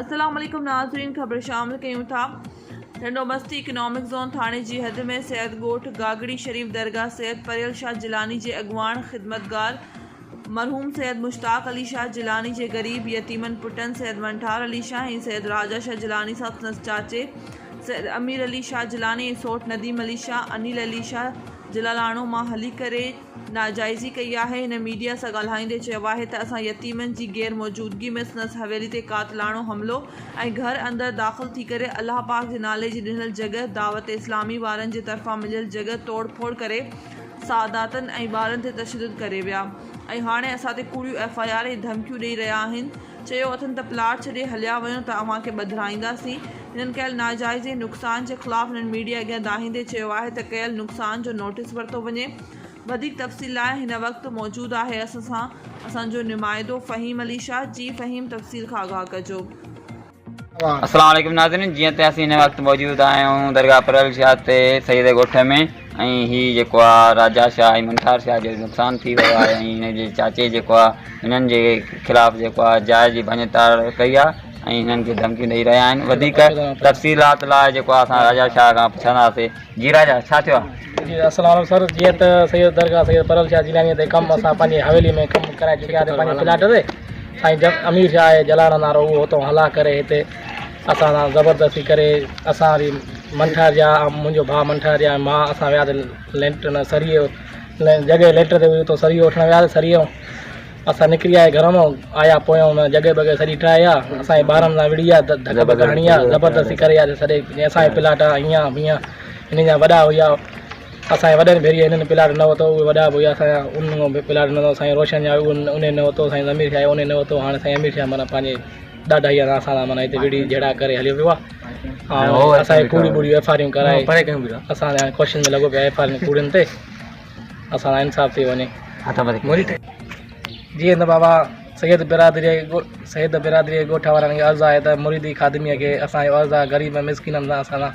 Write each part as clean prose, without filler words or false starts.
السلام عليڪم ناظرين خبر شامل ڪيون ٿا ٽنڊو مستي اڪنامڪ زون ٿاڻي جي حد ۾ سيد ڳوٺ گاگڙي شريف درگاهه سيد پريل شاهه جيلاني جي اڳواڻ خدمتگار مرحوم سيد مشتاق علي شاهه جيلاني جي غريب يتيمن پٽن سيد منٺار علي شاهه ۽ سيد راجا شاهه جيلاني سان سندس چاچي سيد امير علي شاهه جيلاني ۽ سوٽ نديم علي شاهه انيل علي شاهه جلالاڻو مان هلي ڪري ناجائزي ڪئي آهي. هن ميڊيا سان ڳالهائيندي چيو آهي ته اسان يتيمن جي غير موجودگي ۾ سندس حويلي تي قاتلاڻو حملو ۽ گهر اندر داخل ٿي ڪري الله پاڪ جي نالي جي ڏنل جڳهه دعوت اسلامي وارن جي طرفان مليل جڳهه توڙ ڦوڙ ڪري ساداتن ۽ ٻارن تي تشدد ڪري ويا ۽ هاڻي اسان تي ڪوڙيون ايف I R ۽ ڌمڪيون ڏئي رهيا آهن چيو اٿن ته پلاٽ ڇڏي هليا وڃو ته اوهان کي ٻڌرائينداسين. هنن ڪيل ناجائزي ۽ نقصان جي خلاف هنن ميڊيا اڳيان دانهيندي چيو آهي ته ڪيل نقصان جو نوٽيس ورتو وڃي. وڌيڪ تفصيل لاء هن وقت موجود آهي اسان سان اسان جو نمائندو فهيم علي شاهه جي فهيم تفصيل کان آگاهه ڪجو. السلام عليڪم ناظرين جيئن ته اسين هن وقت موجود آهيون درگاهه پريل شاهه تي سيد ڳوٺ ۾ ۽ هي جيڪو آ راجا شاهه ۽ منٺار شاهه جو نقصان ٿي ويو آهي ۽ هن جي چاچي جيڪو آ هنن جي خلاف جيڪو آ جاء جي ڀڃ تاڙ ڪئي آ ۽ هنن کي ڌمڪيون ڏئي رهيا آهن وڌيڪ تفصيلات لاء جيڪو آ اسان راجا شاهه کان پڇنداسي جي راجا ڇا ٿيو آ؟ جي السلام عليڪم سر جيئن ته سيد درگاهه سيد پرل شاهه جيلاني تي ڪم اسان پنهنجي حويلي ۾ ڪم ڪرائي چڪيا آهيون پنهنجي پلاٽ تي سائين جب امير شاهه آهي جلاڻن وارو اهو هتو هلا ڪري هتي اسان سان زبردستي ڪري اسان وري منٺار جا منهنجو ڀاء منٺار جا مان اسان ويا لينٽر نه سريو جڳهه لينٽر تي هئي اتو سريو وٺڻ ويا سريو اسان نڪري آيا گهر مان آيا پويان ان جڳهه بڳهه سڄي ٽاهي آ اسان جي ٻارن سان وڙهي آ ڌڪ بڪ هڻي آ زبردستي ڪري آ سڏي اسان جو پلاٽ آ هيئن آ هيئن آ هنن جا وڏا هيا اسان جي وڏن ڀيري هنن پلاٽ نه ورتو اهي وڏا به هيا اسان جا انهن به پلاٽ نه ورتو سائين روشن جا انهي نه ورتو سائين ضمير شاهه انهي نه ورتو هاڻي سائين امير شاهه معنيٰ پنهنجي ڏاڍائي سان اسان سان معنيٰ هتي وڙهي جهيڙا ڪري هليو ويو آ ۽ اسان کي ڪوڙيون ٻوڙيون ايف آريون ڪرائي اسان هاڻي ڪوشش ۾ لڳو پيو آهي ايف آرين ڪوڙين تي اسان سان انصاف ٿي وڃي. جيئن ته بابا سيد برادري سيد برادري جي ڳوٺ وارن کي عرض آهي ته مريدي خادميء کي اسان جو عرض آهي غريب ۽ مسڪينن سان اسان سان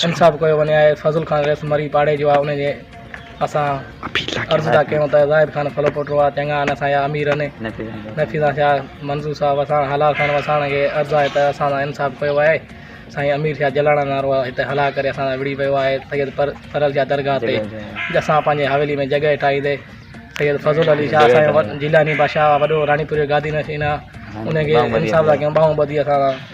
انصاف ڪيو وڃي آهي فضل خان رئيس مري پاڙي جو آهي ان جي اسان عرض ٿا ڪيون ته زاهد خان ڦلپوٽو آهي چڱا آهن اسان جا امير آهن نفيس شاهه منظور صاحب وساڻ هلال خان وساڻ کي عرض آهي ته اسان سان انصاف ڪيو آهي سائين امير شاهه جلاڻ وارو هتي هلا ڪري اسان سان وڙهي پيو آهي سيد پرل شاهه درگاهه تي اسان پنهنجي حويلي ۾ جڳهه ٺاهيندي سيد فضل علي شاهه اسان جو جيلاني بادشاهه وڏو راڻيپور جو گادي نشين آهي ان کي انصاف ٿا ڪيون ٻانهون ٻڌي اسان سان.